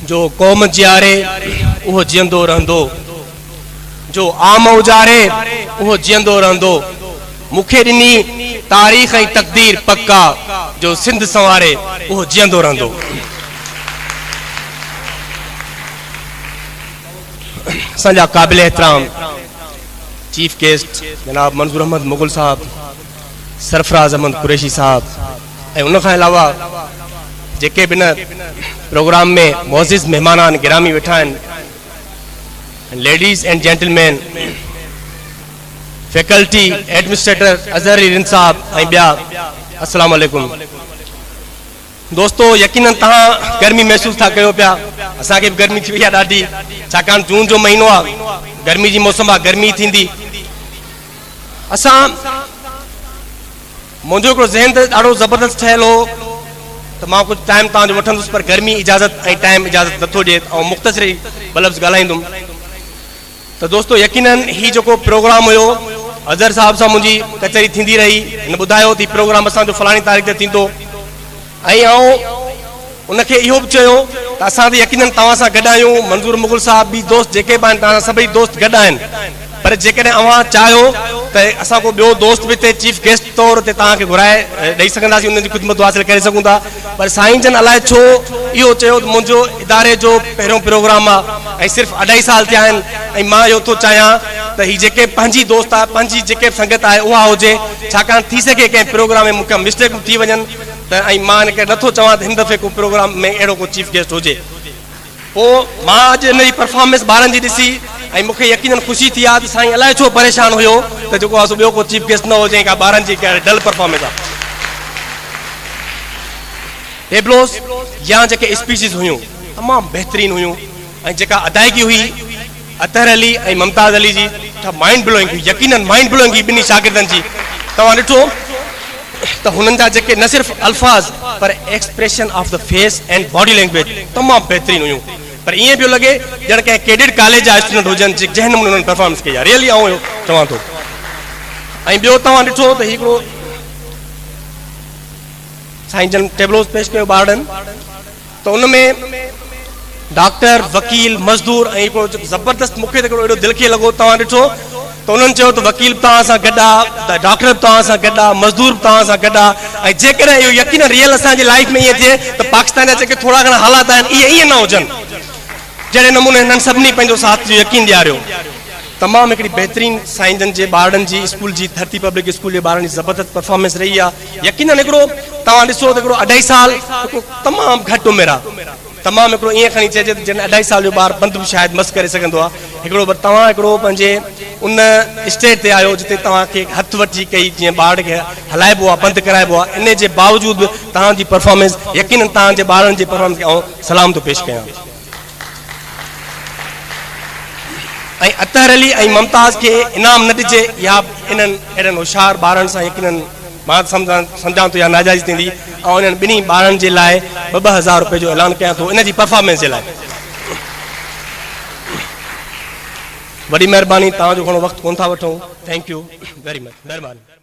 جو قوم جياري اهو جيئندو رهندو، جو عام اجاري اهو جيئندو رهندو. مون کي ڏني تاريخ ۽ تقدير پڪ آ، جو سنڌ سنواري اهو جيئندو رهندو. اسان جا قابل احترام چيف گيسٽ جناب منظور احمد مغل صاحب، سرفراز احمد قريشي صاحب ۽ ان کان علاوه جيڪي به هن پروگرام ۾ معزز مهمانان گرامي ويٺا آهن، ladies and gentlemen, faculty, administrator Azhar Ali Rind صاحب ۽ ٻيا، السلام عليڪم. دوستو يقينن توهان گرمي محسوس ٿا ڪيو پيا، اسان کي به گرمي ٿي وئي آهي ڏاڍي، ڇاڪاڻ جون جو مهينو آهي، گرمي جي موسم آهي، گرمي ٿيندي. اسان منهنجو هڪڙو ذهن ته ڏاڍو زبردست ٺهيل هو ته مان ڪجهه ٽائيم توهان جو وٺندس، پر گرمي اجازت ۽ ٽائيم اجازت نٿو ڏئي ته آئون مختصر ئي ٻه لفظ ڳالهائيندم. ته دوستو يقينن هي جيڪو پروگرام هيو اظهر صاحب سان منهنجي ڪچهري ٿيندي رهي، هن ٻڌايو ته هي پروگرام اسان جو فلاڻي تاريخ تي ٿيندو ۽ آئون ان کي اهو به چيو ته اسان ته يقينن توهان سان گڏ آهيون، منظور مغل صاحب به دوست جيڪي به آهن توهان سان سڀئي دوست گڏ آهن، پر جيڪڏهن اوهان چاهيو ته اسان ڪو ٻيو دوست به هتي چيف گيسٽ طور تي توهان کي گهرائي ڏئي سگهنداسين، انهن جي خدمتون حاصل ڪري سگهون ٿا، پر سائين جن الائي ڇو اهو چيو ته منهنجو اداري جو پهريون پروگرام آهي ۽ صرف اڍائي سال ٿيا آهن ۽ مان اهو ٿو چاهيان ته هي جيڪي پنهنجي دوست آهي پنهنجي جيڪي به سنگت آهي اها هجي، ڇاڪاڻ ٿي سگهي ڪنهن پروگرام ۾ مون کان مسٽيڪون ٿي وڃن ته ۽ مان ان ڪري نٿو چوان ته هن دفعي ڪو پروگرام ۾ اهڙو ڪو چيف گيسٽ هجي. پوء مان اڄ ان جي پرفارمنس ٻارن جي ڏسي ۽ مون کي يقينن خوشي ٿي آهي ته سائين الائي ڇو پريشان هيو ته جيڪو آهي سو ٻيو ڪو چيف گيسٽ نه هجي ۽ ڪا ٻارن جي ڪا ڊل پرفارمنس آهي. ٽيبلوز يا جيڪي اسپيچز هيون تمام بهترين هيون ۽ جيڪا ادائگي هئي اطهر علي ۽ ممتاز علي جي ته مائنڊ بلوئنگ هئي، يقينن مائنڊ بلوئنگ هئي ٻنهي شاگردن جي. توهان ڏٺو ته هنن جا جيڪي نه صرف الفاظ پر expression of the face and body language تمام بهترين هيون، پر ائين پيو لڳي ڄڻ ڪنهن ڪيڊٽ ڪاليج جا اسٽوڊنٽ هجن جنهن نموني هنن پرفارمنس ڪئي آهي، ريئلي آئون اهو چوان ٿو. ۽ ٻيو توهان ڏٺو ته هي هڪڙو سائين جن ٽيبلوز پيش ڪيو ٻارڙن ته ان ۾ ڊاڪٽر، وڪيل، مزدور ۽ هڪڙو جيڪو زبردست مون کي ته هڪڙو اهڙو دل کي لڳو توهان ڏٺو ته انهن چيو ته وڪيل به توهان سان گڏ آ، ڊاڪٽر به توهان سان گڏ آ، مزدور به توهان سان گڏ آ ۽ جيڪڏهن اهو يقينن ريئل اسان جي لائيف ۾ ائين ٿئي ته پاڪستان جا جيڪي ٿورا گهڻا حالات آهن اهي ائين نه هجن جهڙي نموني هنن سڀني پنهنجو ساٿ جو يقين ڏياريو. تمام هڪڙي بهترين سائين جن جي ٻارڙن جي اسڪول جي ڌرتي پبلڪ اسڪول جي ٻارڙن جي زبردست پرفارمنس رهي آ. يقينن هڪڙو توهان ڏسو ته هڪڙو اڍائي سال هڪڙو تمام گهٽ عمر آ تمام هڪڙو ائين کڻي چئجي ته جڏهن اڍائي سال جو ٻار پنڌ به شايد مس ڪري سگهندو آ هڪڙو پر توهان هڪڙو پنهنجي ان اسٽيج تي آهيو جتي توهان کي هٿ وٺي ڪئي جيئن ٻار کي هلائبو آ پنڌ ڪرائبو آ ان جي باوجود به توهان جي پرفارمنس يقينن توهان جي ٻارن جي پرفارمنس کي آئون سلام ٿو پيش ڪيان. ۽ اطهر علي ۽ ممتاز کي انعام نه ڏجي اها انهن اهڙن هوشيار ٻارن سان يقينن مان سمجهان ٿو اها ناجائزي ٿيندي آئون انهن ٻنهي ٻارن جي لاء ٻه ٻه هزار روپيه جو اعلان ڪيان ٿو ان جي پرفارمنس جي لاء. وڏي مهرباني توهان جو گهڻو وقت ڪونه ٿا وٺون thank you very much مهرباني.